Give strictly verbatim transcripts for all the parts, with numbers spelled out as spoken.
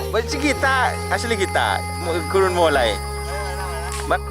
Bâji' kita, asli kita. Mo-, gurun mulai. Bak-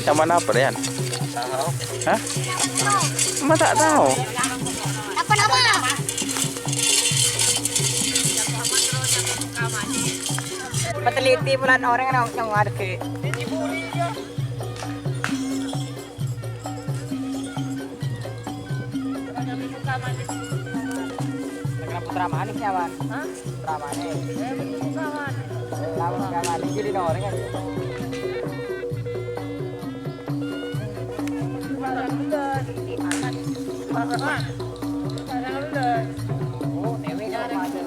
Zaman apa, Yan? Hah? Ma' ta' tao. Apa nama? Pateliti bulan orang nong, nong warga. Kena Putra Manis ya, Wan? Hah? Putra Manis. Eh, Putra Manis. Lawan Putra Manis jadi orang aja. Barang belas. Barang belas. Oh, dewe kalau ada.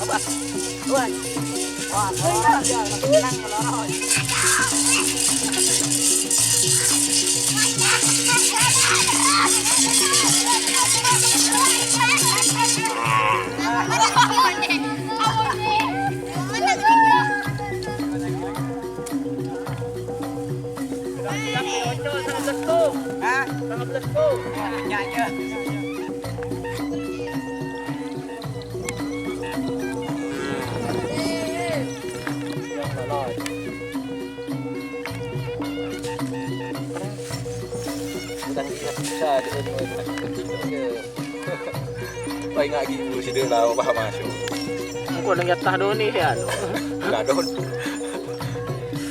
Wah. Wah. Wah, melorot, ya, makin tenang, melorot. Hah? Iya, iya. Engko' neng yatta doni sè anu. Lah, Don.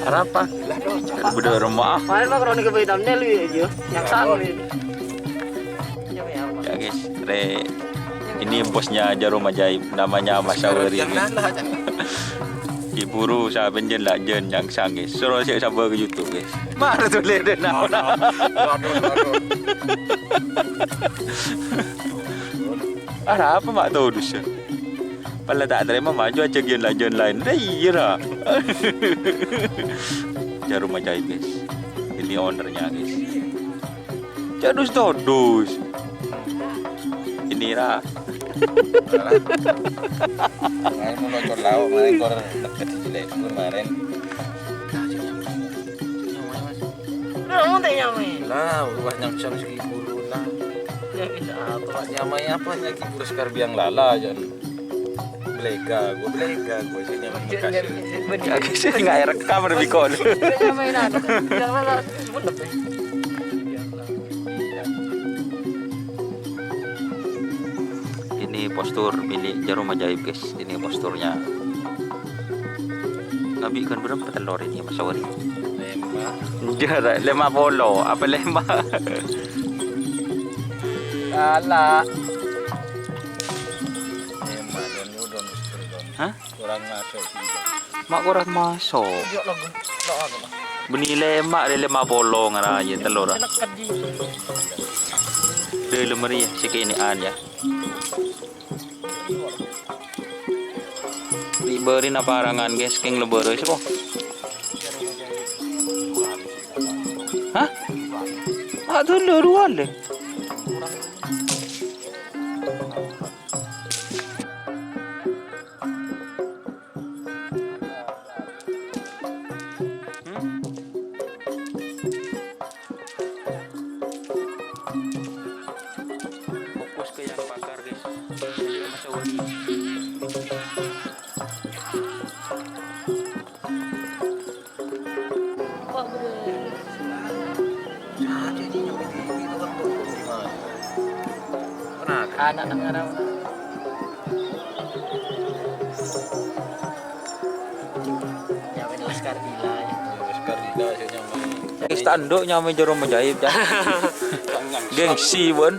Arapa? Lah, Don, coba. Bâdâ remma. Paling mah kroni kebay thumbnail, wi, aja. Yang sama, wi. Ya, guys, re-, ini bosnya Jarum Ajaib, namanya Mas Saweri. Yang nana, jangan. Diburu, saben jân la jân nyangsang, guys. Soro sè sabâ ka YouTube, guys. Mara tuh, le, deh, nah. Waduh, waduh. Arapa ma' todus, ya? Pala ta' tarèma maju aja jân la-, jân laèn. Lah, iyâ, ra. Jarum Ajaib, guys. Ini ownernya, guys. Jadus todus. Ini ra. Maèn mau nonton lauk, maèn kor deket di jelek kemarin. Lah, mau tanya, men. Lah, wah, nyangsang segi bulu lah. Ya, bisa apa? Nyamai apa? Nyaki kurus karbiang lala, jan. Belega, gua belega, gua sih nyamai Bekasi. Bener. Ya, sih nggak rekam lebih kol. Nyamai nana. Jangan lah, cuma lebih. Ini postur milik Jarum Ajaib, guys. Ini posturnya. Nabi kan berapa telur ini, Mas Sawari? Lima. Enggak, lima puluh. Apa lima? Salah. Lima, don, don, don. Hah? Kurang masuk, gitu. Mak kurang masuk. Yuk, lo, lo, lo, lo. Bânnè lèma', rè lèma' polo ngarana telor. Dâlem rèya, sè kènè'an, ya. Di' bâri' napa arangan, guys, kèng lebârâ sapa? Hah? Ah, dulu, dua le. Hmm? Fokus ke yang bakar, guys. Jadi, sama cowok ini. Wah, bener. Anak nang ngarang. Nyamai Laskar Dila, ya. Laskar Dila, sih, nyamai. Wis tanduk nyamai Jarum Ajaib, ya. Gengsi, Bon.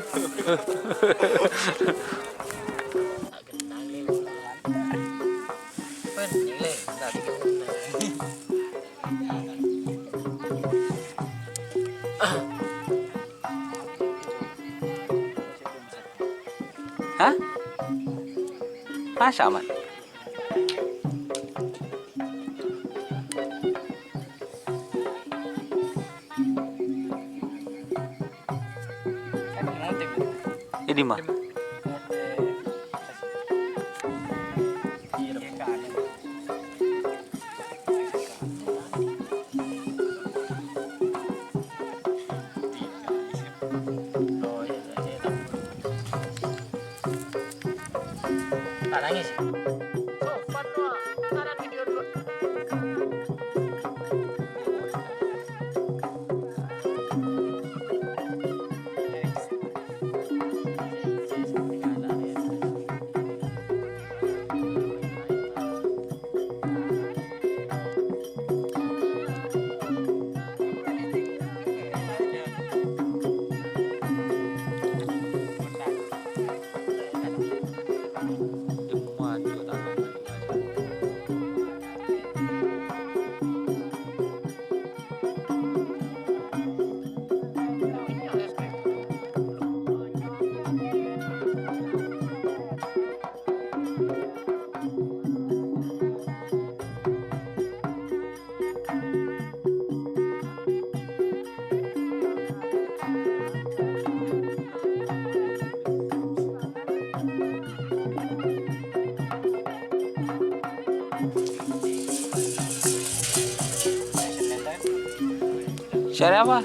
Hah? Masa, Man? Ini mah. Tak nangis. Sopan, Wak. Sekarang video dulu. Cari apa?